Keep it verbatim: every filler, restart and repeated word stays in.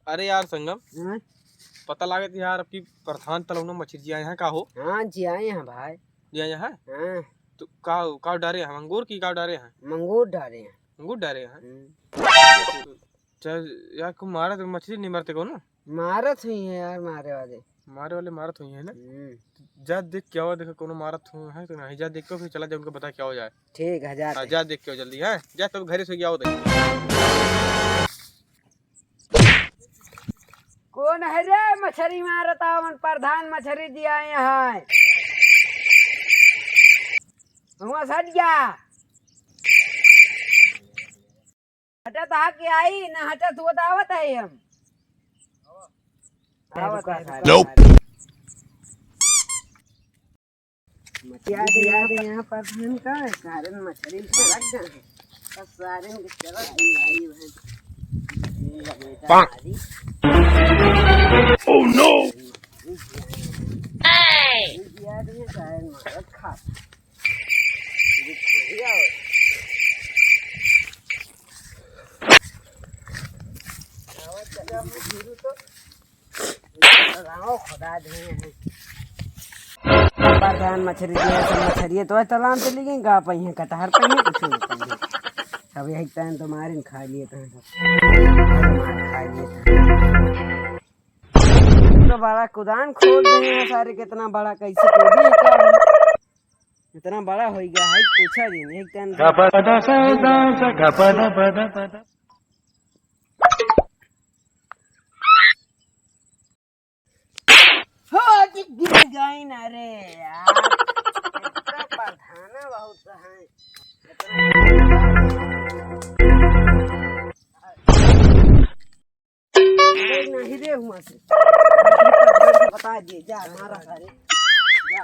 अरे यार संगम, हाँ? पता लागत यार, अब की प्रधान तलौना मछरी जियाए हैं का हो? हाँ, जियाए हैं भाई। जियाए हैं? हाँ। तो का, का डारे हैं, मंगूर की का डारे हैं? मंगूर डारे हैं। मंगूर डारे हैं? हम्म। चल यार, को मारत मछरी नहीं मरते को ना? मारत हुई है यार, मारे वाले। मारे वाले मारत हुई है ना? हम्म। जा देख क्या हुआ, देखो कोनो मारत हुआ है तो नहीं, जा देख के फिर चला जा, उनको बता क्या हो जाए। ठीक है, जा हाँ, दे। जा देख के आओ जल्दी, हैं? जा तब घरे से गया हो देख। कौन है रे मछरी मारत? आवन प्रधान मछरी जियाए हैं। हुआ सट गया। हटत हा कि आई ना, हटत हुआ तो आवत है हम। आवत है, रुका, रुका। Nope। मछली दिया दे यहाँ पर धन का कारण मछली पलट गए। बस सारे के चला आई, आई भाई। ये बेटा पाक। हमारी। Oh no! ये दिया दे कारण मारत खा। ये थोड़ी आओ। आओ, चला, हम घूरू तो। आओ, खुदा दे। प्रधान मछरी दिया, सब मछरिये तो तालाब चली गई, का पइहें, कटहर पइहें, कुछ नहीं पइहें। सब यही टाइम तो मारिन खा लिए तो हैं सब। मार खा लिए तो हैं। तो बड़ा कुदान खोद दिए हैं सारे, कितना बड़ा, कैसे खोदी है, क्या है? इतना बड़ा हो गया है, पूछा जी नहीं, एक टाइम हो, कि गिर गई ना रे यार। इतना प्रधाना बहुत है। अरे नहीं रे, हुआ से। बता दिए, जा, मारा सारे। जा,